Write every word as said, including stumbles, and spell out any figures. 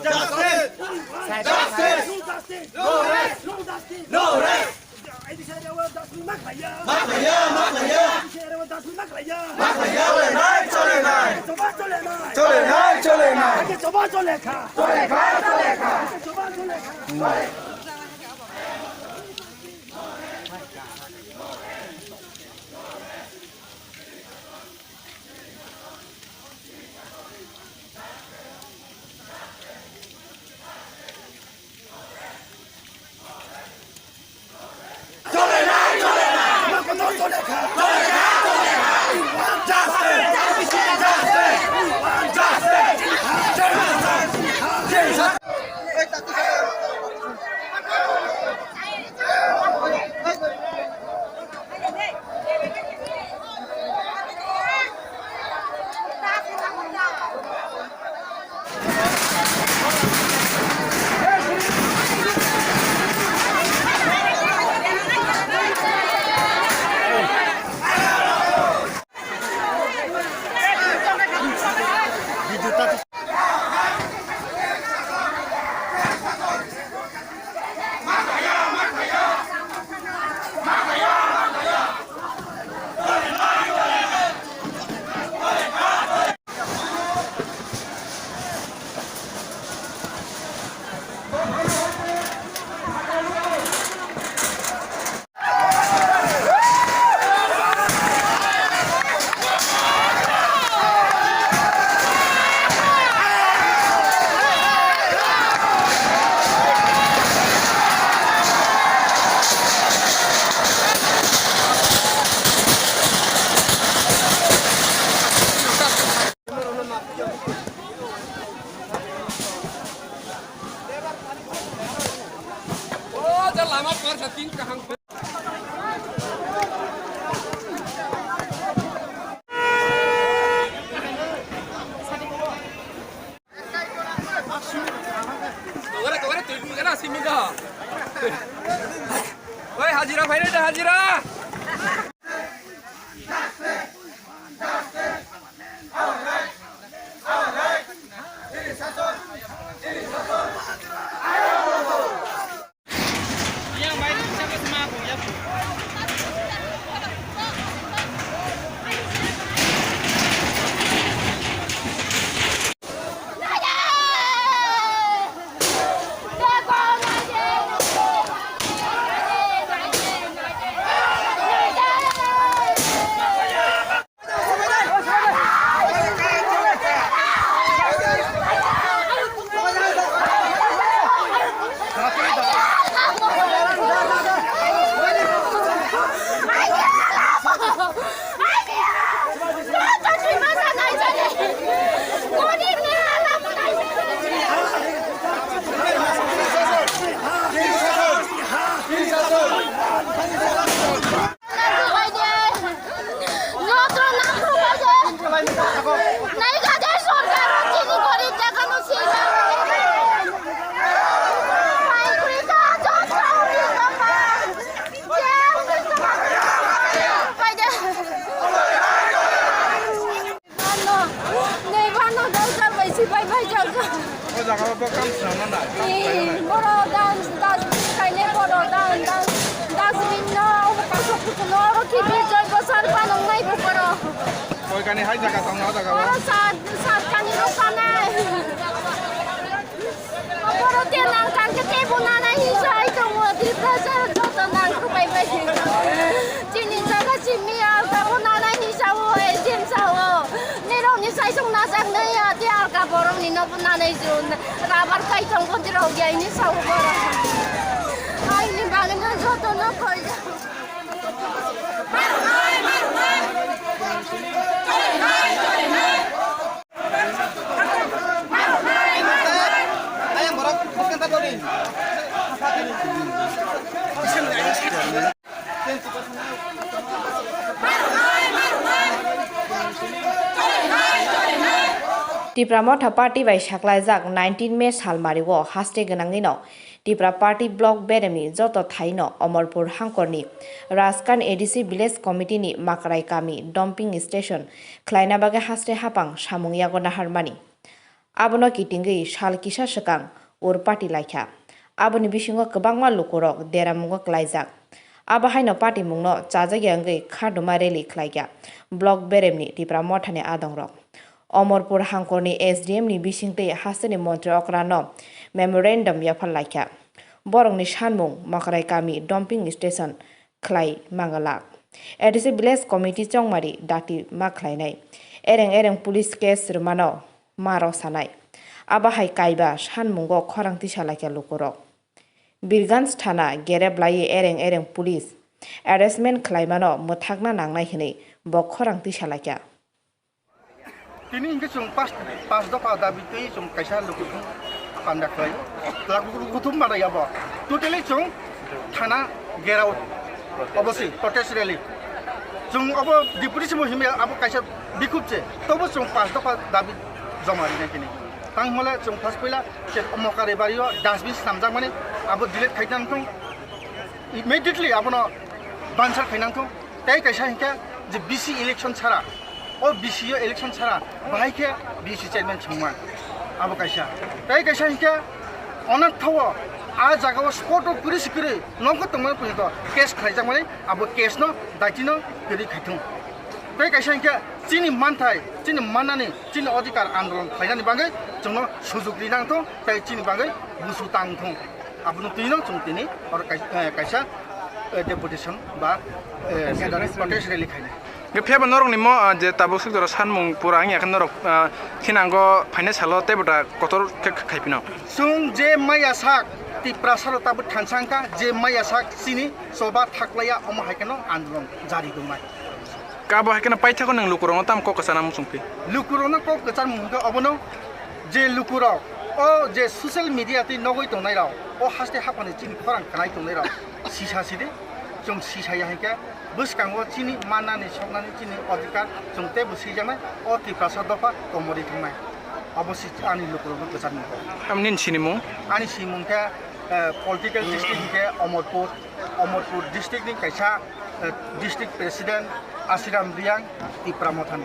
Justice! Justice! No rest! No justice! No rest! Aidisha Rewa dasmi makhaya. Makhaya, makhaya. Aidisha Rewa dasmi makhaya. Makhaya, chole nai, chole nai. Choba chole nai. Chole nai, chole nai. Ake choba chole kha. Chole kha, chole kha. Ake choba chole kha. Oi, hajira phainai da, hajira. Neighbor no daughter bai sipai bai jagha. O jaga o bo kam swnamna na. Ee, boro dan dustbin kaine boro dan dan dustbin no obo kaisa kuchung no oro kibi joi bosar panong nai bo boro. Koi kani hai jaga tong na jaga o. Oro sat sat kani ro panai. Boro te nang kang ke tebo nanai hinsa hai tongo, Tiprasa joto nang kubai bai. Chini jaga simi alka bo nanai hinsa o, agent sa o. Nirok ni saisong najak nai ya, te alka borok ni no bo nanai jun. Rabar kai tong bo dirok ya ini sa o boro. Aini bagwi no joto no koi. Ayang borok bukan tadi. Tipra Motha Party bai saklaijak nineteen May salmario haste gwnangwino Tipra Party Block beremni joto thaino Omorpur hangkorni Raskan A D C Village Committee ni Makrai kami dumping station khlaina bagwi haste hapang samung yago naharmani. Abono kitingwi sal kisa swkang ur party laikha. Aboni bisingo kwbangma lukurok deramungo klaijak. Abo haino party mungno chajakya wngwi khaduma rally khlaikha Block beremni Tipra Mothani adongrok. Omorpur hangkorni S D M ni bisingtwi hasteni montri okrano memorandum yaphar laikha. Borokni sanmung Makrai kami dumping station khlai mangalak. A D C Village Committee chongmari dakti ma khlainai. Ereng ereng police case rwmano ma rw sanai. Abo hai kaiba sanmungo khorang tisa laikha lukurok. Birganj thana gerep laiwi ereng ereng police arrestment khlaimano mwthakna nangnai hwnwi bo khorang tisa laikha. Tini hingke chwng pas, pas dopha dabi twi chwng kaisa lukuthum panda khlai. Lukuthum panda yabo. Totally chwng thana gerao. Obosi protest rally. Chwng obo deputy simo himya abo kaisa bikhupche. Tobo chwng pas dopha dabi joma rinai tini. Tang hole chwng pas puila che Mokari bario dustbin snamjakmani abo delete khainang thung. Immediately abono bansar khainang thung. Tei kaisa hinkhe je B C election sara, o B C o election sara, bahai khe B C chairman chwngma, abo kaisa. Tei kaisa hinkhe onathao a jagao spot o kwrwi se kwrwi nongkho tongmani porjonto case khlaijakmani, abo case no daiti no kwrwi khaithung. Tei kaisa hinkhe chini manthai, chini mannani, chini odhikar andolon khlainani bagwi chwngno sujug rinang thung, tei chini bagwi busu tang thung. Abono twino chwng tini oro kai-, eh, kaisa, eh, deputation ba, eh, gathering protest rally khainai. Phiya ba norokni mo, ah, je tabuk swk jora sanmung pura wngya khe norok, ah, thinango phainai salo teibo da kotor khe khaipino. Chwng je maya sak Tiprasa rok tabuk thansa wngkha, je maya sak chini choba thaklaiya omo hai kheno andolon jari tongnai. Kabo hai kheno paithakgo nwng lukurokno tamo kok kwchana muchung phi? Lukurokno kok kwcharmung hwnkhe obono je lukurok o je social media twi nogwi tongnairok, o haste haphani chini khorang khnai tongnairok sisa sidi, chwng sisa ya hinkhe bwskango chini mannani soknani chini odhikar chwng teibo swijaknai, o Tiprasa dopha komorwi thangnai. Obo si ani lukurokno kwcharmung kok. Tamni nini sinimung? Ani sinimung khe, eh, political district hinkhe Omorpur. Omorpur district ni kaisa, eh, district president Asiram Riang Tipra Mothani.